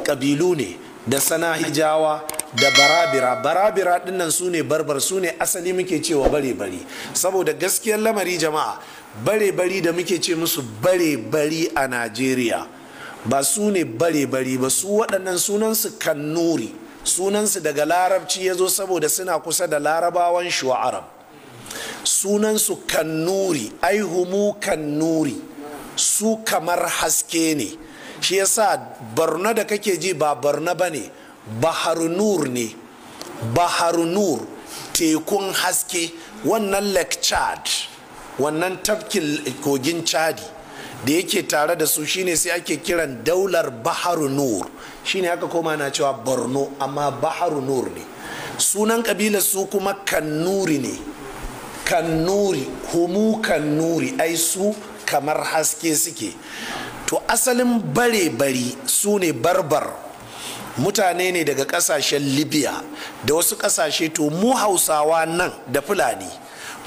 Kabilu ne da Sanahijawa da Barabira. Barabira dinnan su ne Barbar, su ne asali muke cewa bare-bari. Saboda gaskiyar lamari jama'a, bare-bari da muke ce musu bare-bari a Najeriya ba su ne bare-bari ba. Su waɗannan sunansu Kannuri, sunansu daga Larabci ya zo saboda suna kusa da Larabawan Shu'arab. Sunansu Kannuri, aihumu Kannuri, su kamar haske ne. Shi yasa Barno da kake ji ba Barno ba ne, Bahar Nur ne. Bahar Nur, tekun haske. Wannan Lake Chad, wannan tafkin kogin Chadi da yake tare da su, shine sai ake kiran daular Bahar Nur. Shine aka koma na cewa Borno, amma Bahar Nur ne sunan kabilar. Su kuma Kannuri ne. Kannuri, humu Kannuri, ai su kamar haske suke. To asalin bare-bari su ne Barbar, mutane ne daga kasashen Libya da wasu kasashe. To mu Hausawa nan da Fulani,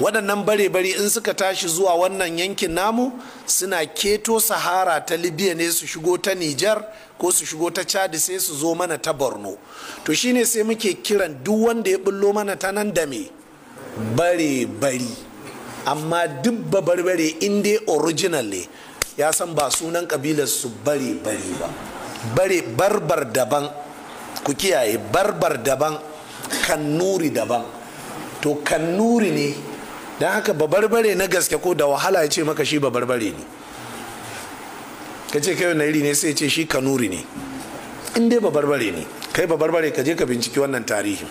waɗannan bare-bari in suka tashi zuwa wannan yankin namu, suna keto Sahara ta Libya ne su shigo ta Nijar ko su shigo ta Chad, sai su zo mana ta Borno. To shine sai muke kiran duk wanda ya bullo mana ta nan da me? Bare-bari. Amma duk Babarbare in dai original ne, ya san ba sunan kabilar su bare-bari ba. Bare Barbar daban, ku kiyaye, Barbar daban, Kannuri daban. To Kannuri ne. Don haka Babarbare na gaske, ko da wahala ya ce maka shi Babarbare ne. Ka ce kai wani iri ne, sai ce shi Kanuri ne. In dai Babarbare ne, kai Babarbare, ka je ka binciki wannan tarihin.